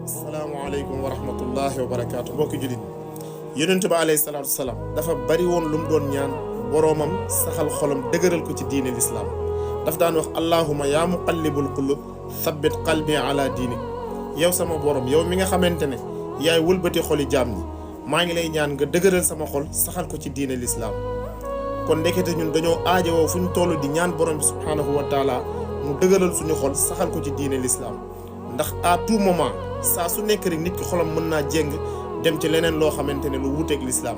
asalaamaaleykum wa rahmatullahi wa barakaatu mbokki jullit yonent ba alayhi salaatu wasalaam dafa bari woon lu mu doon ñaan boroomam saxal xolam dëgëral ko ci diine lislaam daf daan wax allahuma yaa muqallibul qulub thabbit qalbi ala diinik yow sama borom yow mi nga xamante ne yaay wëlbati xoli jaam ñi maa ngi lay ñaan nga dëgëral sama xol saxal ko ci diine lislaam kon ndekete ñun dañoo aajowoo fu ñu toll di ñaan borom bi subhaanahu wa taala mu dëgëral suñu xol saxal ko ci diine lislaam ndax à tout moment saa su nekk rek nit ki xolam mën naa jéng dem ci leneen loo xamante ne lu wuuteeg lislaam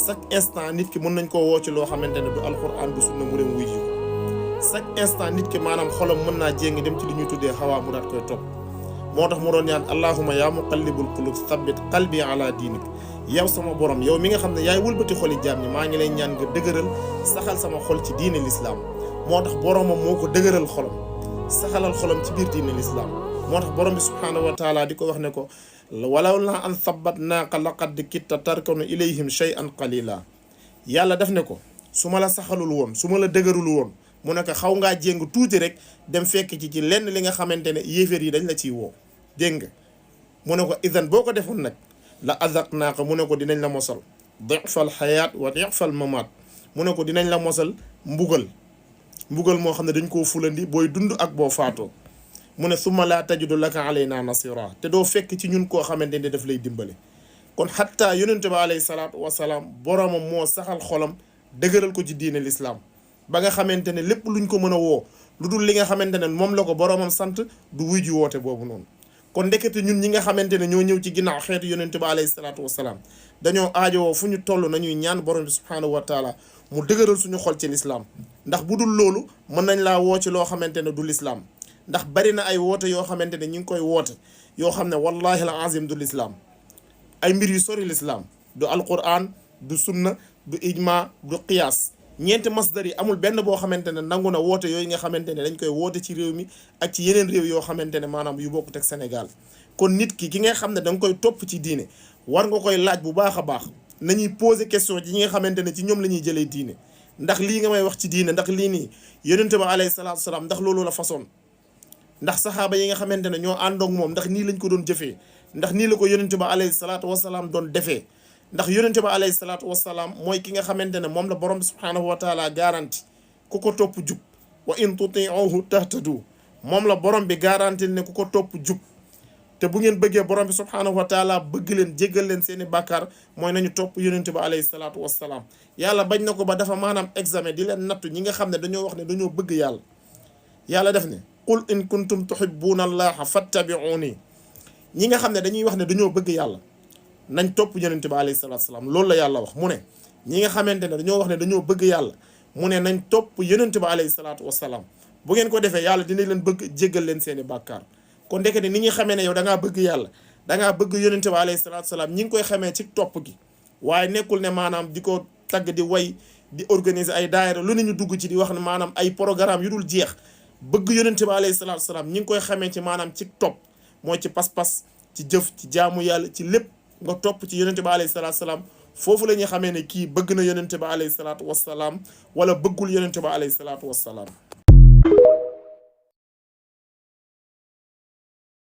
chaque instant nit ki mën nañ koo woo ci loo xamante ne du alquran du sunna mu dem wuy ji chaque instant nit ki maanaam xolam mën naa jéng dem ci li ñuy tuddee xawaa mu daat koy topp moo tax mu doon ñaan allahuma yaa muqallibul qulub thabbit qalbi ala diinik yow sama borom yow mi nga xam ne yaay wëlbati xoli jaam ñi maa ngi lay ñaan nga dëgëral saxal sama xol ci diine lislaam moo tax boromam moo ko dëgëral xolam saxalal xolam ci biir diine lislaam moo tax borom bi subhaanahu wa taala di ko wax ne ko walaw laa an thabbatnaaka laqad kitta tarkanu ilayhim shay'an qalila yàlla def ne ko su ma la saxalul woon su ma la dëgërul woon mu ne ko xaw ngaa jéng tuuti rek dem fekk ci lenn li nga xamante ne yéeféer yi dañ la ciy woo dégg nga mu ne ko idan boo ko defoon nag la azaqnaaka mu ne ko dinañ la mosal difal xayaat wa difal mamaat mu ne ko dinañ la mosal mbugal moo xam ne dañ koo fulandi booy dund ak boo faatoo mu ne summa laa tajidu laka alayna nasira te doo fekk ci ñun koo xamante ne daf lay dimbale kon xatta yonente ba alayhi salaatu wasalaam boromam moo saxal xolam dëgëral ko ci diine lislaam ba nga xamante ne lépp luñ ko mën a woo lu dul li nga xamante ne moom la ko boromam sant du wuy ji woote boobu noonu kon ndekete ñun ñi nga xamante ne ñoo ñëw ci ginnaaw xeetu yonente ba alayhi salaatu wasalaam dañoo aajowoo fu ñu toll nañuy ñaan borom bi subhaanahu wa taala mu dëgëral suñu xol ci lislaam ndax bu dul loolu mën nañ laa woo ci loo xamante ne du lislaam ndax bari na ay woote yoo xamante ne ñi ngi koy woote yoo xam ne wallahi al azim du lislaam ay mbir yu sori lislaam du alquran du sunna du ijma du qiyaas ñeenti masdar yi amul benn boo xamante ne nangu na woote yooyu nga xamante ne dañ koy woote ci réew mi ak ci yeneen réew yoo xamante ne maanaam yu bokkut ak Sénégal kon nit ki nga xam ne da nga koy topp ci diine war nga koy laaj bu baax a baax nañuy poser question ci ñi nga xamante ne ci ñoom la ñuy jëlee diine ndax lii nga may wax ci diine ndax lii nii yonente ba alayhi salaatu wasalaam ndax loolu la façon ndax saxaaba yi nga xamante ne ñoo àndoog moom ndax nii lañ ko doon jëfee ndax nii la ko yonente ba alayhi salaatu wasalaam doon defee ndax yonente ba alayhi salaatu wasalaam mooy ki nga xamante ne moom la borom bi subhaanahu wa taala garanti ku ko topp jub wa in tutiuhu tahtadu moom la borom bi garantil ne ku ko topp jub te bu ngeen bëggee borom bi subhaanahu wa taala bëgg leen jéggal leen seeni bàkkaar mooy nañu topp yonente ba alayhi salaatu wasalaam yàlla bañ na ko ba dafa maanaam examen di leen nattu ñi nga xam ne dañoo wax ne dañoo bëgg yàlla yàlla def ne qul in kuntum tuhibbuuna allaha fattabi'uuni ñi nga xam ne dañuy wax ne dañoo bëgg yàlla nañ topp yonente ba alayhi salaatu wasalaam loolu la yàlla wax mu ne ñi nga xamante ne dañoo wax ne dañoo bëgg yàlla mu ne nañ topp yonente ba alayhi salaatu wasalaam bu ngeen ko defee yàlla dina leen bëgg jéggal leen seeni bàkkaar kon ndeke ne ni ñuy xamee ne yow da ngaa bëgg yàlla da ngaa bëgg yonente ba alayhi salaatu wasalaam ñi ngi koy xamee ci topp gi waaye nekkul ne maanaam di ko tagg di way di organiser ay daayira lu ne ñu dugg ci di wax ne maanaam ay programme yu dul jeex bëgg yonente ba alayhi salaatu wasalaam ñi ngi koy xamee ci maanaam ci topp mooy ci pas-pas ci jëf ci jaamu yàlla ci lépp nga topp ci yonente ba alayhi salaatu wasalaam foofu la ñuy xamee ne kii bëgg na yonente ba alayhi salaatu wasalaam wala bëggul yonente ba alayhi salaatu wasalaam